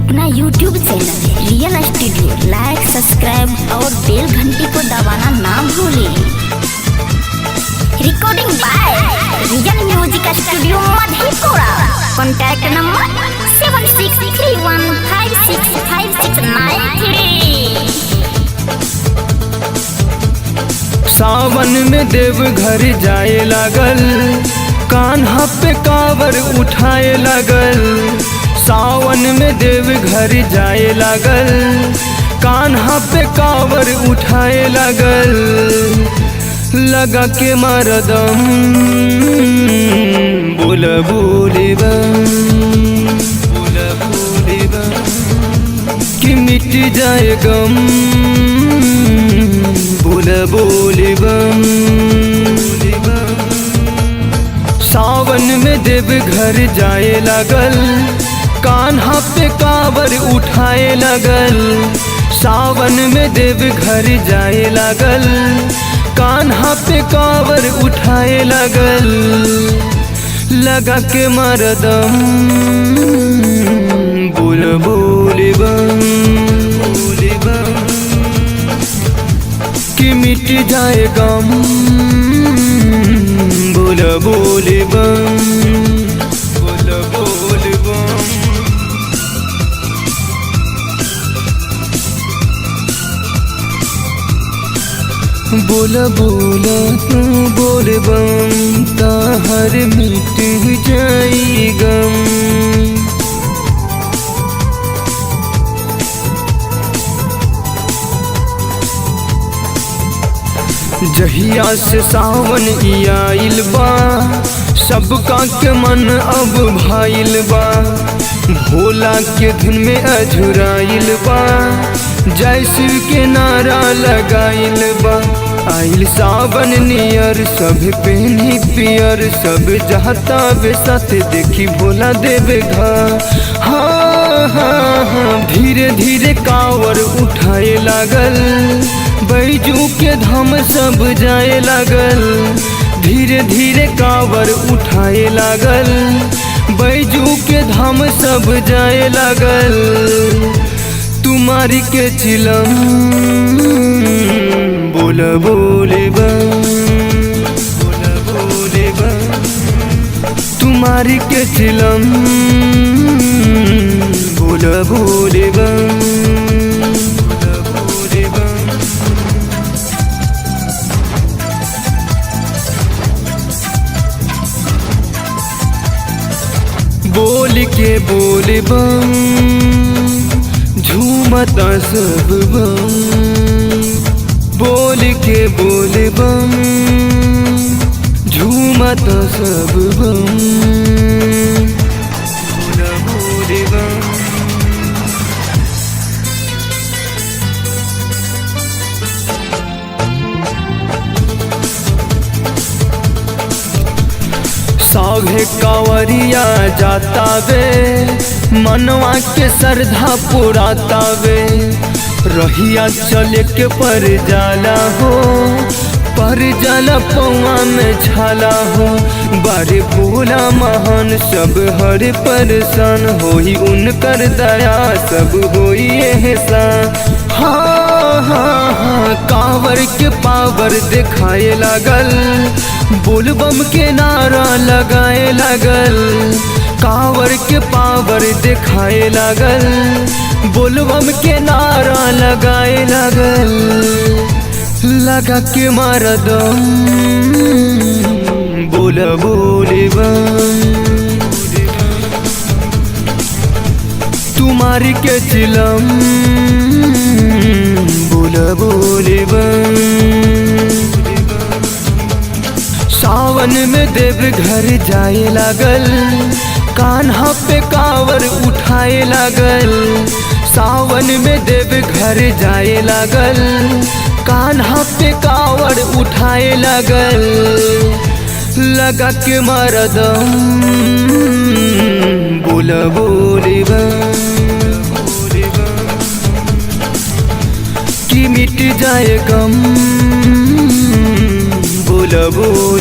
अपना YouTube channel real studio like subscribe और बेल घंटी को दबाना ना भूलें। Recording by real music studio Madhepura. Contact number 7631565693। सावन में देव घर जाए लागल, कान्हा पे कावर उठाए लागल। सावन में देव घर जाए लागल, कान्हा पे कावर उठाए लागल। लगा के मरदम बोल बोले बम, बोल बोले बम, कि मिट जाए गम, बोल बोले बम। सावन में देव घर जाए लागल, कान्हा पे कावर उठाए लागल। सावन में देव घर जाए लागल, कान्हा पे कावर उठाए लागल। लगा के मरदम बोल बोले बम, बोले बम, कि मिट जाए गम, बोल बोले बम, बोल बोले बम। बोल बोल तू बोल बम, ताहर मिट जाई गम। जहिया से सावन आइल बा, सबका के मन अब भाइल बा। भोला के धुन में अझुराइल बा, जय शिव के नारा लगाइल बा। आइल सावन नियर सब पेनी पियर, सब जाता वे साथ देखी भोला देव घर। हाँ हाँ हाँ, धीरे धीरे कावर उठाए लागल, बैजू के धाम सब जाए लागल। धीरे धीरे कावर उठाए लागल, बैजू के धाम सब जाए लागल। तुम्हारी के चिलम बोल बोले बम, बोल बोले बम, तुम्हारी के चिलम बोल बोले बम, बोल बोले बम। बोल के बोल बम, झूमता सब बम। बोल के बोल बम, झूमता सब बम, बोल बोल बम। साभे कांवरिया जाता वे, मनवा के श्रद्धा पुराता वे। रहिया चले के पर जाला हो, पर जाला पौआ में छाला हो। बारे भोला महान सब हर परेशान, होई उनकर दया सब होई एहसान। हाँ हाँ हाँ, कांवर के पावर दिखाए लागल, बोलबम के नारा लगाए लागल। कांवर के पावर दिखाए लागल, बोलबम के नारा लगाए लागल। लगा के मरदम बोल बोले बम, तुम्हारी के चिलम बोल बोले बम। सावन में देव घर जाए लागल, कान्हा पे कावर उठाए लागल। सावन में देव घर जाए लागल, कान्हा पे कावर उठाए लागल। लगा के मरदम बोल बोले बम, कि मिट जाए गम, बोल बोल।